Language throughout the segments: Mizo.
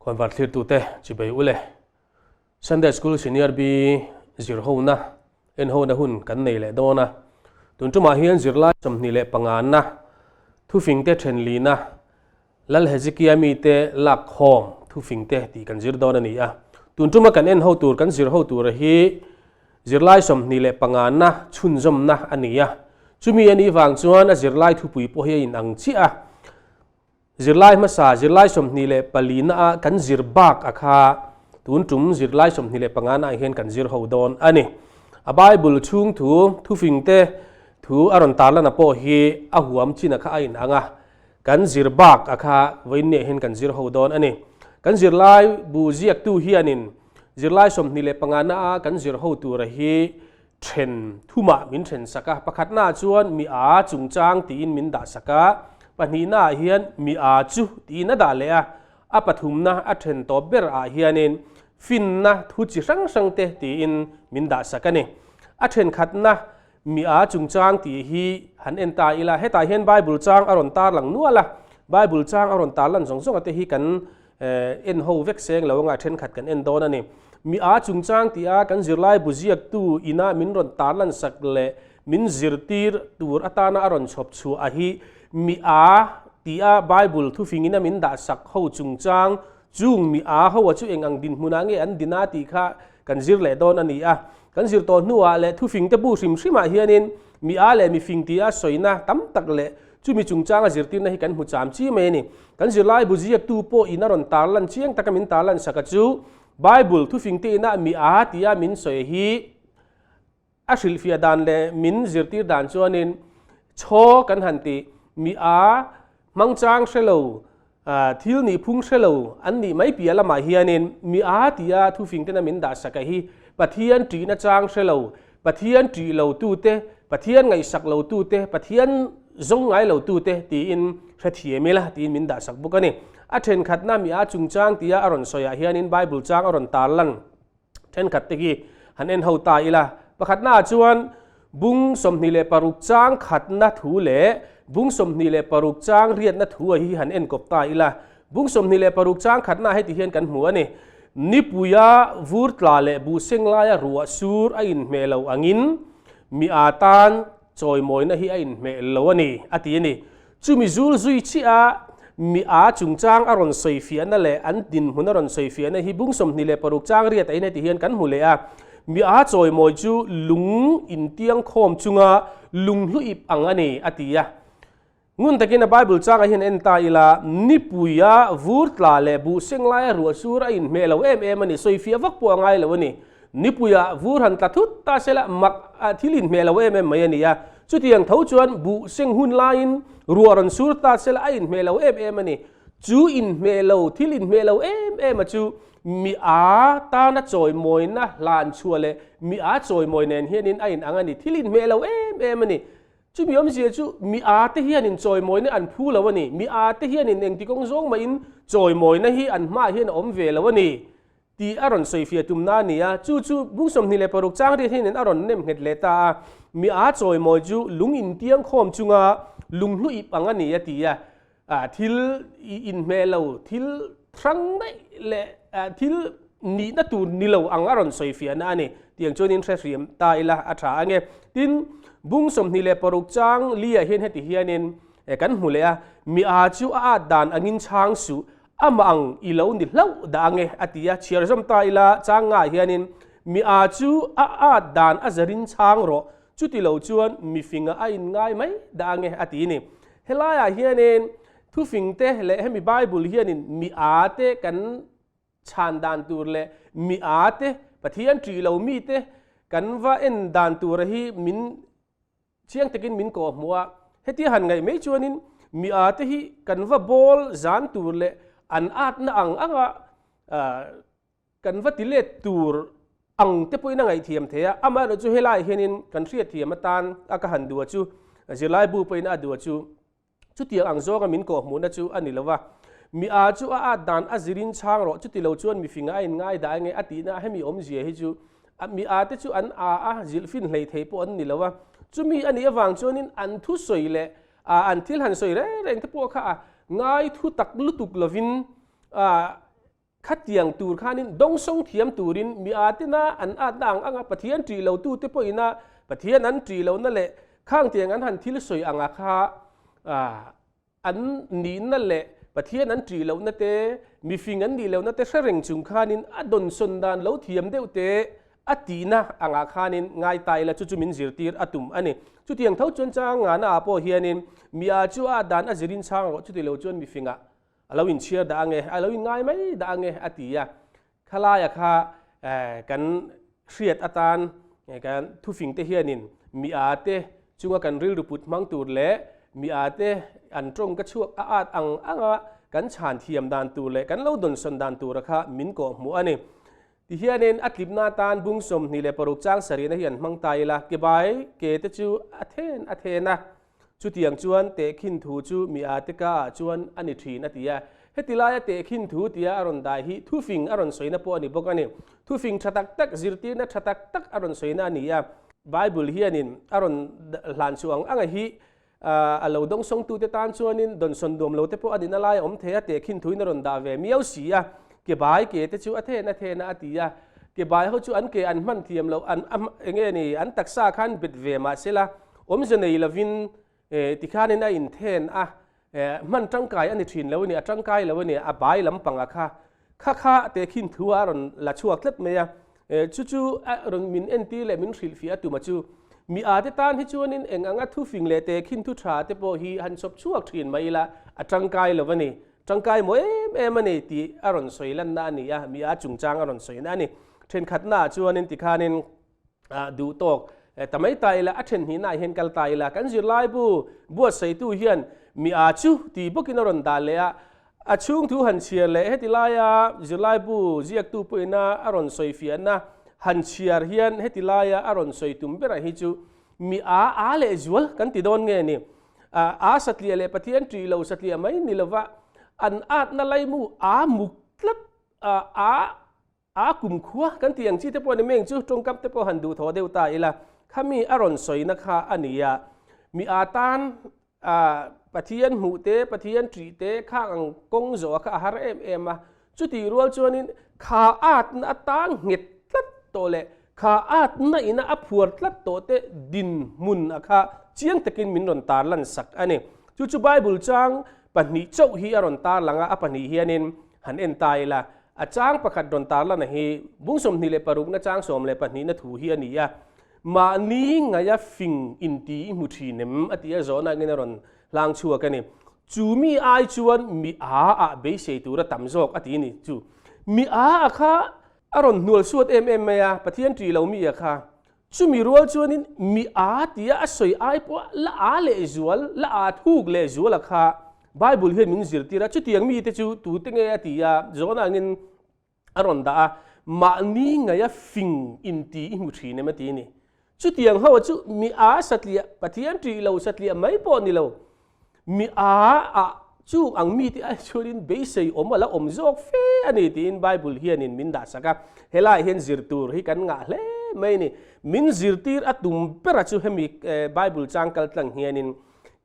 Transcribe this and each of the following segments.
Khawnvar thlirtute chibei ule. Sunday School Senior B zirhona enhona hun kan nei leh dawn a. Tun tumah hian zirlai 25na thufingte thenlina Lal Hezekia mite lak khawm thufingte tih kan zir dawn a ni a. Tun tuma kan enho tur kan zirho tura hi zirlai 25na chhunzawmna a ni a. Chumi a nih vang chuan a zirlai thupui pawh hi a inang chiah a. Zirlai hmasa zirlai 24 na ah kan zir bak a kha tun tum zirlai 25 na ah hian kan zir ho dawn a ni. A Bible chhung thu thufingte thu a rawn tarlan a pawh hi a huam chin a kha a inang a. Kan zir bak a kha vawiinniah hian kan zir ho dawn a ni. Kan zirlai bu ziaktu hianin zirlai 25 na a kan zir ho tura hi then thumah min then sak a. Pakhatnaah chuan mi a chungchang tiin min dah sak a, pahnihnaah hian mi a chu tiin a dah leh a, a pathumna a then tawp ber ah hianin finna thu chi hrang hrang te tiin min dah sak a ni. A thenkhatna mi a chungchang tih hi han en ta ila, hetah hian Bible chang a rawn tarlang nual a, Bible chang a rawn tarlan zawng zawng ate hi kan en ho vek seng lo anga thenkhat kan en dawn a ni. Mi a chungchang tih a kan zirlai bu ziaktu ina min rawn tarlan sak leh min zirtir tur atana a rawn chhawp chhuah a hi mi a tih a Bible thufingin a min dah sak ho chungchang chung mi a ho a chu eng ang dinhmunah nge an dina tih kha kan zir leh dawn a ni a. Kan zir tawh hnuah leh thufingte bu hrim hrimah hianin mi a leh mifing tih a sawina tam tak leh chumi chungchanga zirtirna hi kan hmu cham chi mai a ni. Kan zirlai bu ziaktu pawh in a rawn tarlan chiang taka min tarlan sak a chu Bible thufingte ina mi a tia min sawi hi a hrilhfiah dan leh min zirtir dan chuanin chaw kan han ti mi a hmangchang hrelo thil nih phung hrelo an nih mai piah lamah hianin mi a tia thufingtena min dah sak a hi Pathian ṭihna chang hrelo Pathian ṭih lo tute Pathian ngaihsak lo tute Pathian zawng ngai lo tute tiin hrethiam ila tiin min dah sak bawk a ni. A thenkhatna mi a chungchang tia a rawn sawiah hianin Bible chang a rawn tarlan thenkhat te hi han en ho ta ila. Pakhatnaah chuan bung 26 chang khatna thu leh bung 26 chang riatna thu a hi han en kawp ta ila. Bung 26 chang khatna heti hian kan hmu a ni. Nipuia vur tla leh bu seng laia ruah sur a inhmeh lo angin mi a tan chawimawina hi a inhmeh lo a ni a ti a ni. Chumi zul zui chiah a mi a chungchang a rawn sawi fiahna leh an dinhmun a rawn sawi fiahna hi bung 26 chang riat a in heti hian kan hmu leh a. Mi a chawimawi chu lung intiang khawm chunga lung hlu ip ang a ni a ti a. Ngun takin a Bible changah hian en ta ila, nipuia vur tla leh buh seng laia ruah sur a inhmeh lo em em a ni, sawi fiah vak pawh a ngai lo a ni. Nipuia vur han tla thut ta sela mak a thil inhmeh lo em em mai a ni a. Chutiang tho chuan buh seng hun laiin ruah rawn sur ta sela a inhmeh lo em em a ni. Chu inhmeh lo, thil inhmeh lo em em a chu mi a tana chawimawina hlan chhuah leh mi a chawimawi nen hianin a inang a ni. Thil inhmeh lo em em a ni. Chumi awmzia chu mi a te hianin chawimawina an phu lo a ni. Mi a te hianin engti kawng zawng mahin chawimawina hi an hmaah hian a awm ve lo a ni tih a rawn sawifiah tumna a ni a. Chu chu bung 26 chang riat hianin a rawn nem nghet leh ta a. Mi a chawimawi chu lung intiang khawm chunga lung hlu ip ang a ni a ti a. Thil inhmeh lo, thil hrang daih leh thil nihna tur ni lo ang a rawn sawifiahna a ni. Tiang chuanin hre hriam ta ila a tha ange. Tin, bung 26 chang liah hian heti hianin kan hmu leh a, mi a chu a at dan angin chhang suh, amah ang i lo ni hlauh dah ange a ti a. Chhiar zawm ta ila chang ngah hianin mi a chu a at dan a zarin chhang rawh, chuti lo chuan mi finga a inngai mai dah ange a ti ni. Helaiah hianin thufingte leh hemi Bible hianin mi a te kan chhan dan tur leh mi a te Pathian ṭih lo mi te kan va en dan tura hi min chiang takin min kawh hmuh a. Hetia han ngaih mai chuanin mi a te hi kan va bawl zan tur leh an atna ang anga kan va ti let tur ang te pawhin a ngaihthiam thei a. Amaherawh chu helaiah hianin kan hriatthiam atan a ka han duh a chu zirlai bu pawhin a duh a chu chutiang ang zawnga min kawh hmuhna chu a ni lo va. Mi a chu a at dan a zirin chhang rawh, chuti lo chuan mi fingah a inngai dah enge a tihna hemi awmzia hi chu mi a te chu an a a zilhfin hlei thei pawh an ni lo va. Chumi a nih avang chuanin an thusawi leh an thil han sawi reng reng te pawh kha a ngai thu tak lutuk lovin a. Khatiang tur khanin dawngsawng thiam turin mi atina an atna ang anga Pathian ṭih lotute pawhina Pathian an ṭih lohna leh khangtiang an han thil sawi anga kha an nihna leh Pathian an ṭih lohna te, mifing an nih lohna te hre reng chung khanin a dawnsawn dan lo thiam deuh te a tihna angah khanin ngai ta ila chu chu min zirtir a tum a ni. Chutiang tho chuan chang ngana ah pawh hianin mi a chu a dan a zirin chhang rawh chuti lo chuan mifingah a lo inchhiar dah ange, a lo inngai mai dah ange a ti a. Khalaia kha kan hriat atan kan thufing te hianin mi a te chunga kan rilru put hmang tur leh mi a te an tawng ka chhuak a at ang anga kan chhan thiam dan tur leh kan lo dawnsawn dan tura kha min kawh hmuh a ni. Tihianin a tlipna atan bung 26 chang sarihna hi an hmang ta ila, kebai ke te chu a then a then a. Chutiang chuan tehkhin thu chu mi ate ka ah chuan a ni thin a ti a. Heti laia tehkhin thu tia a rawn dai hi thufing a rawn sawina pawh a ni bawk a ni. Thufing tha tak tak, zirtirna tha tak tak a rawn sawina a ni a. Bible hianin a rawn hlan chhuah ang anga hi a lo dawngsawngtute tan chuanin dawnsawn nuam lo te pawh a nihna lai a awm thei a, tehkhin thuin a rawn dah ve miau si a. Ke bai ke te chu a then a then a a ti a. Ke bai ho chu an ke an hman thiam loh an enge ni an taksa khan bet ve mahsela Awmze nei lovin tikhanin a inthen a, hman tangkai a ni thin lo a ni, a tangkai lo a ni, a bai lampang a kha kha kha tehkhin thu a rawn la chhuak tlat mai a. Chu chu a rawn min entir leh min hrilhfiah a tum a chu. Mi ate tan hi chuanin eng anga thufing leh tehkhin thu tha te pawh hi han chawp chhuak thin mai ila a tangkai lo a ni, tangkai maw em em a ni tih a rawn sawi lanna a ni a, mi a chungchang a rawn sawina a ni. Thenkhatnaah chuanin tikhanin duh tawk ta mai ta ila, a then hnihnaah hian kal ta ila, kan zirlaibu buatsaihtu hian mi a chu ti bawkin a rawn dah leh a, a chhung thu han chhiar leh heti laia zirlaibu ziaktu pawhina a rawn sawi fiahna han chhiar hian heti laia a rawn sawi tum berah hi chu mi a a leh zual kan ti dawn nge ni? A satliah leh Pathian ṭih lo satliah mai ni lova an atna laimu a muk tlat a A kumkhua kan tih ang chi te pawh ni meng chu tawngkam te pawh han duh thaw deuh ta ila, khami a rawn sawina kha a ni a. Mi a tan a Pathian hmuh te, Pathian ṭih te khang ang kawng zawh kha a har em em a. Chutih rual chuanin kha atna atang nghet tlat tawh leh kha atna ina a phuar tlat tawh te dinhmun a kha chiang takin min rawn tarlan sak a ni. Chu chu Bible chang pahnih chauh hi a rawn tarlang a, a pahnih hianin han en ta ila. A chang pakhat rawn tarlana hi bung 26 na chang 12 na thu hi a ni a, mahni ngaia fing inti i hmu thin em a tih a zawhna angin a rawn hlang chhuak a ni. Chu mi ai chuan mi a ah beisei tura tam zawk a ti a ni. Chu mi a a kha a rawn hnual suat em em mai a, Pathian ṭih lo mi a kha. Chumi rual chuanin mi a tia a sawi ai pawh la a lehzual, la a thuk lehzual a kha Bible hian min zirtir a, chutiang mite chu tute nge a ti a, zawhna angin a rawn dah a, mahni ngaia fing inti i hmu thin em a ti a ni. Chutiang ho chu mi a satliah, Pathian ṭih lo satliah mai pawh ni lo, Mi a ah chung ang mite ai chuanin beisei awm a la awm zawk fe a ni tiin Bible hianin min dahsak a. Helaiah hian zir tur hi kan ngah hle mai a ni. Min zirtir a tum bera chu hemi Bible chang kal tlang hianin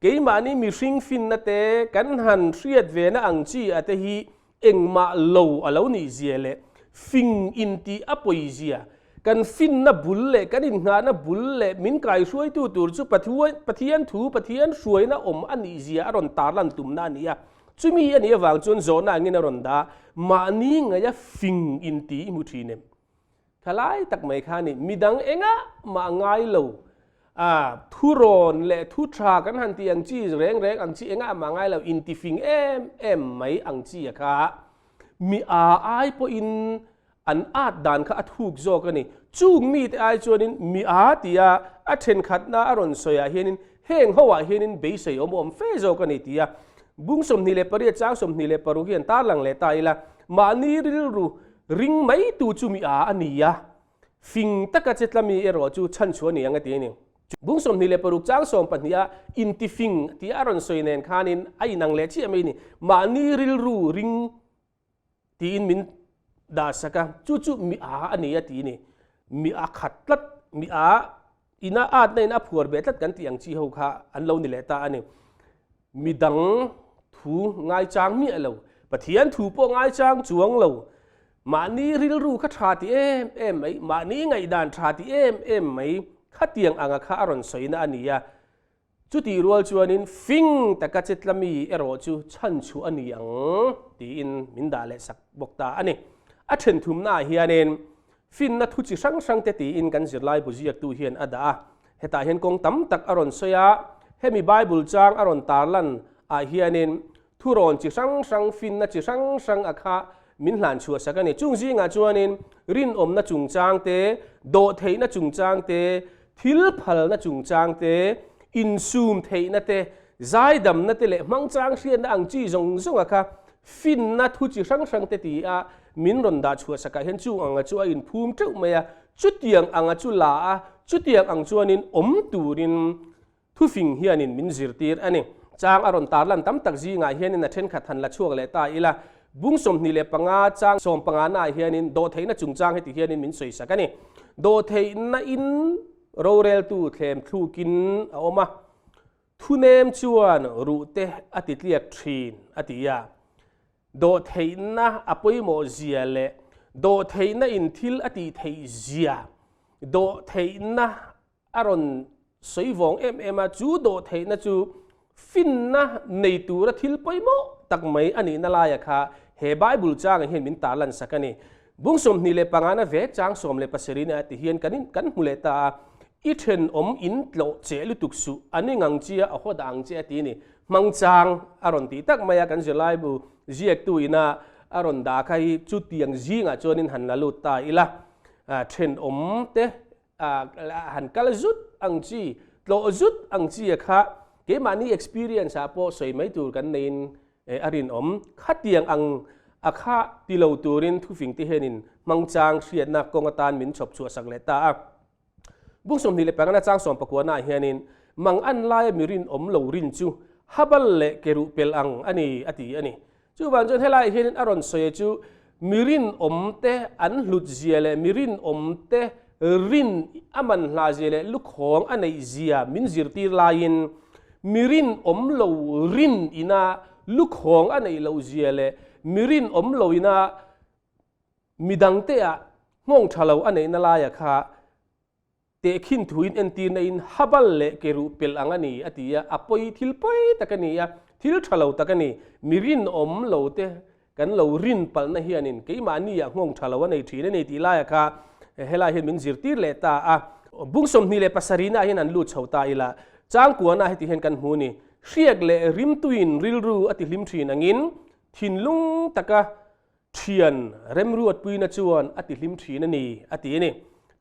keimahni mihring finna te kan han hriat vena ang chi a te hi Engmah lo a lo nih zia leh fing intih a pawi zia, kan finna bul leh kan innghahna bul leh min kaihruaitu tur chu Pathian thu, Pathian hruaina awm a nih zia a rawn tarlan tumna a ni a. Chumi a nih avang chuan zawhna angin a rawn dah a, mahni ngaia fing intih i hmu thin em? Thalai tak mai kha ni, midang engah mah ngai lo, a thurawn leh thu tha kan han tih ang chi reng reng ang chi engah mah ngai lo, intifing em em mai ang chi a kha mi a ai pawhin an at dan kha a thuk zawk a ni. Chung mite ai chuanin mi a tia a thenkhatna a rawn sawiah hianin heng hoah hianin beisei awm awm fe zawk a ni tia bung 28 chang 26 hian tarlang leh ta ila, mahni rilru Ring mai tu chu mi a a ni a, fing taka che tlami erawh chu chhanchhuah a ni ang a ti a ni. Bung 26 chang 12 a intifing tih a rawn sawi nen khanin a inang leh chiah mai a ni. Mahni rilru ring tiin min dahsak a, chu chu mi a a ni a ti a ni. Mi a khat tlat, mi a ina atna in a phuar beh tlat kan tih ang chi ho kha an lo ni leh ta a ni. Midang thu ngaichang miah lo, Pathian thu pawh ngaichang chuang lo. Mahni rilru kha tha ti em em mai, mahni ngaihdan tha ti em em mai khatiang anga kha a rawn sawina a ni a. Chutih rual chuanin fing taka che tla mi erawh chu chhan chhuah a ni ang tiin min dah leh sak bawk ta a ni. A then thumnaah hianin finna thu chi hrang hrangte tiin kan zirlai bu ziaktu hian a dah a. Hetah hian kawng tam tak a rawn sawi a, hemi Bible chang a rawn tarlan ah hianin thurawn chi hrang hrang, finna chi hrang hrang a kha min hlan chhuah sak a ni. Chung zingah chuanin rinawmna chungchang te, dawhtheihna chungchang te, Thil phalna chungchang te, insum theihna te, zaidamna te leh hmangchang hriatna ang chi zawng zawnga kha finna thu chi hrang hrang te ti a min rawn dah chhuah sakah hian chung anga chu a inphum teuh mai a, chutiang anga chu la a, chutiang ang chuanin awm turin thufing hianin min zirtir a ni. Chang a rawn tarlan tam tak zingah hianin a thenkhat han la chhuak leh ta ila, bung 25 chang sawmpanganaah hianin dawhtheihna chungchang heti hianin min sawisak a ni. Dawhtheihna in roreltu thlem thlukin a awm a, thunem chuan ruhte a ti tliak thin a ti a. Dawhtheihna a pawimawh zia leh dawhtheihna in thil a tih theih zia, dawhtheihna a rawn sawi vawng em em a, chu dawhtheihna chu finna nei tura thil pawimawh tak mai a nihna laia kha he Bible changah hian min tarlan sak a ni. Bung 25 na vek chang 17 nia ti hian kan in kan hmu leh ta a, I thenawm in tlawh che lutuk suh, a ni ngang chia a haw dah ang che a ti ni. Hmang chang a rawn tih tak mai a, kan zirlaibu ziaktu ina a rawn dah kha hi chutiang zingah chuanin han la lut ta ila, thenawm te han kal zut ang chi, tlawh zut ang chi a kha keimahni experience ah pawh sawi mai tur kan neiin a rinawm. Khatiang ang a kha ti lo turin thufing te hianin hmangchang hriatna kawng atan min chhawp chhuah sak leh ta a. Bung 25 na chang sawmpakuana ah hianin mang an laia mi rinawm lo rin chu habal leh keruh pel ang a ni a ti a ni. Chuvang chuan helaiah hianin a rawn sawi chu mi rinawmte an hlut zia leh mi rinawmte rin a man hla zia leh lukhawng a neih zia min zirtir laiin mi rinawm lo rin ina lukhawng a neih loh zia leh mi rinawm lo ina midangte ah nghawng tha lo a neihna laia kha Tehkhin thuin entirna in habal leh keruh pelh ang a ni, a ti a, a pawi thil pawi tak a ni a, thil tha lo tak a ni. Mi rinawm lo te kan lo rin palhna hianin keimahni ah nghawng tha lo a nei thin a ni tih laia kha helai hian min zirtir leh ta a. Bung 27 naah hian an lut chho ta ila, changkuana heti hian kan hmu ni, hriak leh rimtuin rilru a tihlim thin angin thinlung taka Thian remruatpuina chuan a tihlim thin a ni, a ti a ni.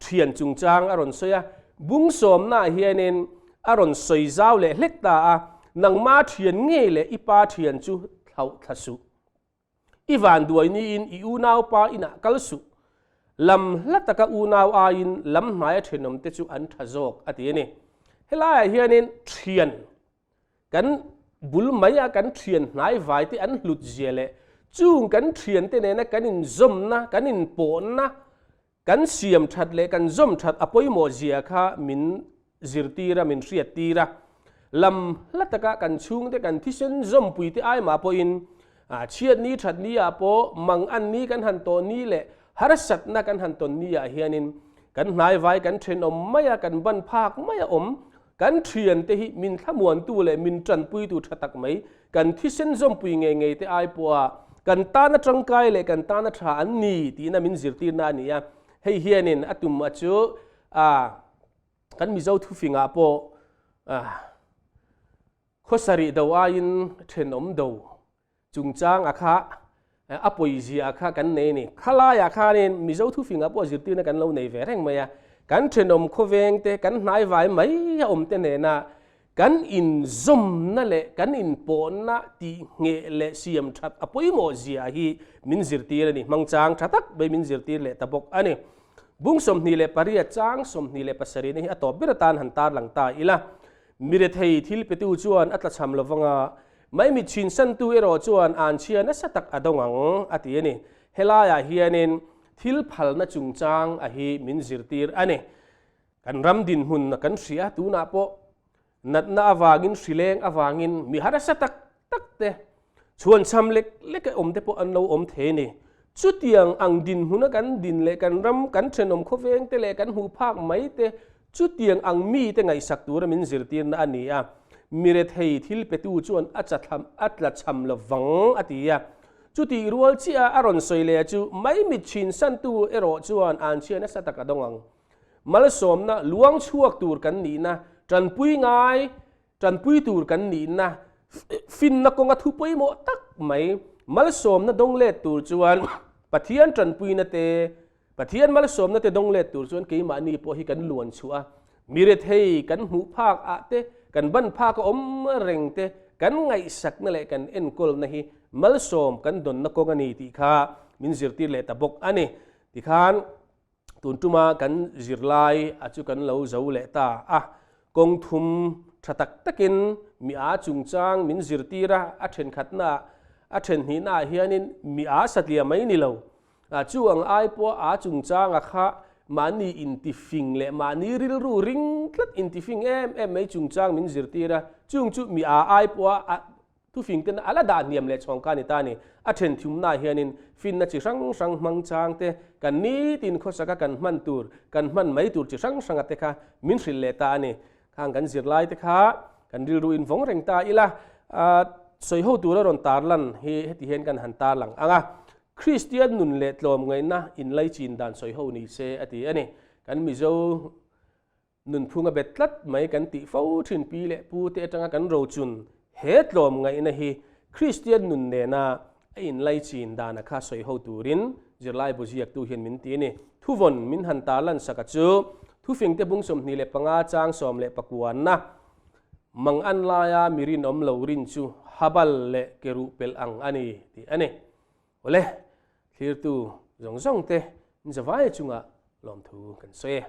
Thian chungchang a rawn sawi a, bung sawmnaah hianin a rawn sawi zau leh hlek ta a, Nangma thian ngei leh i pa thian chu thlauh thla suh. I vanduai niin i unaupa inah kal suh. Lam hla taka unau aiin lam hnaia thenawmte chu an tha zawk, a ti a ni. Helaiah hianin thian Kan bul mai a kan thian hnai vai te an hlut zia leh chung kan thian te nena kan inzawmna, kan inpawhna, kan siam that leh kan zawm that a pawimawh zia kha min zirtir a, min hriattir a. Lam hla taka kan chhungte, kan thisen zawmpui te aimah pawhin chhiatni thatni ah pawh manganni kan han tawhni leh harsatna kan han tawnni ah hianin kan hnaivai kan thenawm mai a, kan ban phak mai a awm Kan thiante hi min thlamuantu leh min tanpuitu tha tak mai, kan thisen zawmpui ngei ngei te ai pawha kan tana tangkai leh kan tana tha an ni tiin a min zirtirna a ni a. Hei hianin a tum a chu a kan Mizo thufingah pawh khawsarih do aiin thenawm do Chungchang a kha a pawizia a kha kan nei a ni. Khalaiah khanin Mizo thufingah pawh zirtirna kan lo nei ve reng mai a. Kan thenawm khawveng te, kan hnaivai mai a awm te nena kan inzawmna leh kan inpawhna tihngheh leh siam that a pawimawh zia hi min zirtir a ni. Hmangchang tha tak mai min zirtir leh ta bawk a ni. Bung 28 chang 27 na hi a tawp ber atan han tarlang ta ila. Mirethei thil petu chuan a tlachham lovang a, Maimit chhinsantu erawh chuan anchhia nasa tak a dawng ang, a ti a ni. Helaiah hianin thil phalna chungchang a hi min zirtir a ni. Kan ram dinhmun kan hria tunah pawh natna avangin hrileng avangin mi harsa tak tak te chhuanchham lek lek a awm te pawh an lo awm thei a ni. Chutiang ang dinhmuna kan din leh kan ram, kan thenawm khawveng te leh kan hmuh phak mai te chutiang ang mite ngaihsak tura min zirtirna a ni a. Mi rethei thil petu chuan a chathlam a tlachham lo vang a ti a. Chutih rual chiah a rawn sawi leh chu maimit chhin santu erawh chuan an chhia nasa tak a dawng ang. Malsawmna luang chhuak tur kan nihna tanpui ngai Tanpui tur kan nihna finna kawnga thu pawimawh tak mai malsawmna dawng let tur chuan Pathian tanpuina te, Pathian malsawmna te dawng let tur chuan keimahni pawh hi kan luan chhuah a, mi rethei kan hmuh phak ah te, kan ban phak a awm reng te, kan ngaihsakna leh kan enkawlna hi malsawm kan dawnna kawng a ni tih kha min zirtir leh ta bawk a ni. Tikhan. Tun tuma kan zirlai a chu kan lo zo leh ta a, kawng thum tha tak takin mi a chungchang min zirtir a, a thenkhatna ah, a thenhnihna ah hianin mi a satliah mai ni lo. Chu ang ai pawh a chungchang a kha mahni intifing leh mahni rilru ring tlat intifing em em mai chungchang min zirtir a, chung chu mi a ai pawh a Thufing ten a la dah hniam leh chhawng ka ni ta ni. A then thumnaah hianin finna chi hrang hrang hmang chang te, kan nitin khawsaka kan hman tur, kan hman mai tur chi hrang hranga te kha min hrilh leh ta a ni. Khang kan zirlai te kha kan rilru in vawng reng ta ila, sawi ho tura rawn tarlan hi heti hian kan han tarlang ang a. Kristian nun leh tlawmngaihna inlaichin dan sawi ho ni se a ti a ni. Kan Mizo Nunphung a bet tlat mai kan tih fo thin pi leh pu te atanga kan rochun he tlawm ngaihna hi Kristian nun nena a inlaichin dana kha sawi ho turin zirlai bu ziaktu hian min ti a ni. Thuvawn min han tarlan saka chu Thufingte bung 25 chang 19na mang an laia mi rinawm lo rin chu habal leh keruh pelh ang a ni tih a ni. Awle, thlirtu zawng zawng te zavai chungah lawmthu kan sawi e.